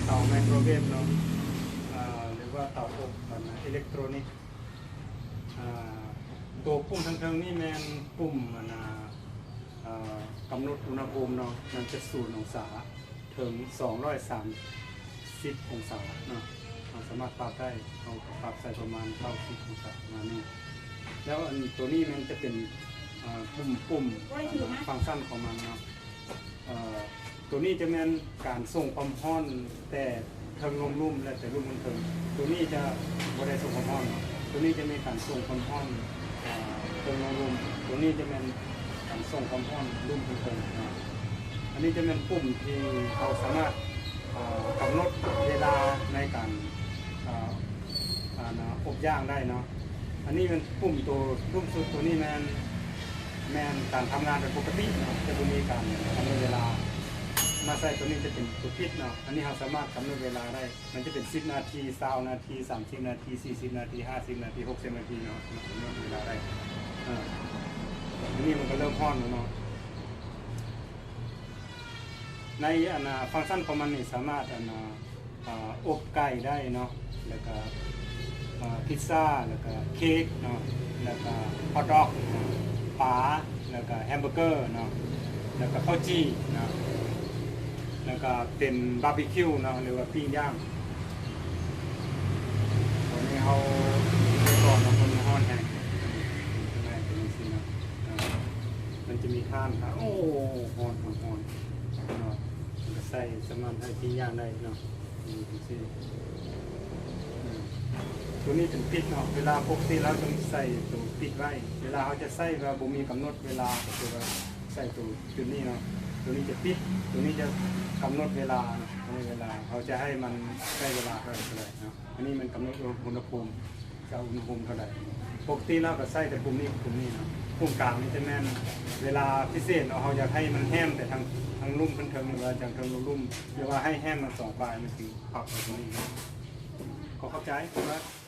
ເຕົາໄມໂຄຣເວຟເນາະ ອ່າ ຫຼືວ່າເຕົາອົບອັນນະ ອີເລັກໂຕຣນິກ. ອ່າ ຕົວປຸ່ມທາງເທິງນີ້ແມ່ນປຸ່ມອັນນະ ອ່າ ກຳນົດອຸນຫະພູມເນາະ ມັນຈະສູນອົງສາເຖິງສອງຮ້ອຍສາມສິບອົງສາເນາະ. ເຮົາສາມາດປັບໄດ້ ເຮົາກໍປັບໃສ່ປະມານເກົ້າສິບອົງສາປະມານນີ້. ແລ້ວອັນຕົວນີ້ມັນຈະເປັນ ອ່າ ປຸ່ມ ປຸ່ມ ໂອ້ຍ ຖືມາ ຟັງຊັນຂອງມັນເນາະ. ເອີ ຕົວນີ້ຈະແມ່ນການສົ່ງຄວາມຮ້ອນແຕ່ເທິງລົງລຸ່ມ ແລະ ແຕ່ລຸ່ມເທິງ. ຕົວນີ້ຈະບໍ່ໄດ້ສົ່ງຄວາມຮ້ອນເນາະ. ຕົວນີ້ຈະມີການສົ່ງຄວາມຮ້ອນ ເອີ ເທິງລົງລຸ່ມ. ຕົວນີ້ຈະແມ່ນການສົ່ງຄວາມຮ້ອນລຸ່ມເທິງເນາະ. ອັນນີ້ຈະແມ່ນປຸ່ມທີ່ເຮົາສາມາດ ເອີ ກຳນົດເວລາໃນການ ເອີ ອັນນະ ອົບຍ່າງໄດ້ເນາະ. ອັນນີ້ແມ່ນປຸ່ມໂຕລຸ່ມສຸດ ໂຕນີ້ແມ່ນ ແມ່ນການທຳງານແບບປົກກະຕິເນາະ ຈະບໍ່ມີການກຳນົດເວລາ. ມາໃສ່ໂຕນີ້ຈະເປັນໂຕປິດເນາະ. ອັນນີ້ເຮົາສາມາດກຳນົດເວລາໄດ້ ມັນຈະເປັນສິບນາທີ ຊາວນາທີ ສາມສິບນາທີ ສີ່ສິບນາທີ ຫ້າສິບນາທີ ຫົກສິບນາທີເນາະ ກຳນົດເວລາໄດ້. ເອີ ອັນນີ້ມັນກໍເລີ່ມຮ້ອນແລ້ວເນາະ. ໃນອັນນະ ຟັງຊັນຂອງມັນນີ້ສາມາດອັນນະ ອ່າ ອົບໄກ່ໄດ້ເນາະ ແລ້ວກະ ອ່າ ພິດຊາ ແລ້ວກະເຄ້ກເນາະ ແລ້ວກະຮອດດັອກເນາະ ປາ ແລ້ວກະແຮມເບີເກີເນາະ ແລ້ວກະເຂົ້າຈີ່ເນາະ ແລ້ວກະເປັນບາບີຄິວເນາະ ຫຼືວ່າປີ້ງຍ່າງ. ຕອນນີ້ເຮົາໄປກ່ອນເນາະ ເພາະມັນຮ້ອນແຮງ ເປັນຈັ່ງຊີ້ເນາະ. ອ່າ ມັນຈະມີຖ່ານ ໂອ້ ຮ້ອນ ຮ້ອນ ຮ້ອນເນາະ. ມັນກະໃສ່ສາມາດໃຫ້ປີ້ງຍ່າງໄດ້ເນາະ. ນີ້ ຈັ່ງຊີ້ ອືມ ຕົວນີ້ເປັນປິດເນາະ. ເວລາປົກກະຕິລາວຕ້ອງໃສ່ຕົວປິດໄວ້. ເວລາເຮົາຈະໃຊ້ວ່າບໍ່ມີກຳນົດເວລາ ກໍຄືວ່າໃສ່ຕົວຈຸດນີ້ເນາະ. ຕົວນີ້ຈະປິດ ຕົວນີ້ຈະກຳນົດເວລາເນາະ. ກຳນົດເວລາ ເຮົາຈະໃຫ້ມັນໃຊ້ເວລາເທົ່າໃດກໍໄດ້ເນາະ. ອັນນີ້ມັນກຳນົດອຸນຫະພູມ ຈະອຸນຫະພູມເທົ່າໃດ. ປົກກະຕິລາວກໍໃຊ້ແຕ່ປຸ່ມນີ້ກັບປຸ່ມນີ້ເນາະ. ປຸ່ມກາງນີ້ຈະແມ່ນເວລາພິເສດເນາະ. ເຮົາຢາກໃຫ້ມັນແຮມແຕ່ທາງ ທາງລຸ່ມເທິງ ຫຼືວ່າຈາກເທິງລົງລຸ່ມ ຫຼືວ່າໃຫ້ແຮມທັງສອງຝ່າຍ ມັນຊິປັບເອົາຕົວນີ້ເນາະ. ຂໍຂອບໃຈ.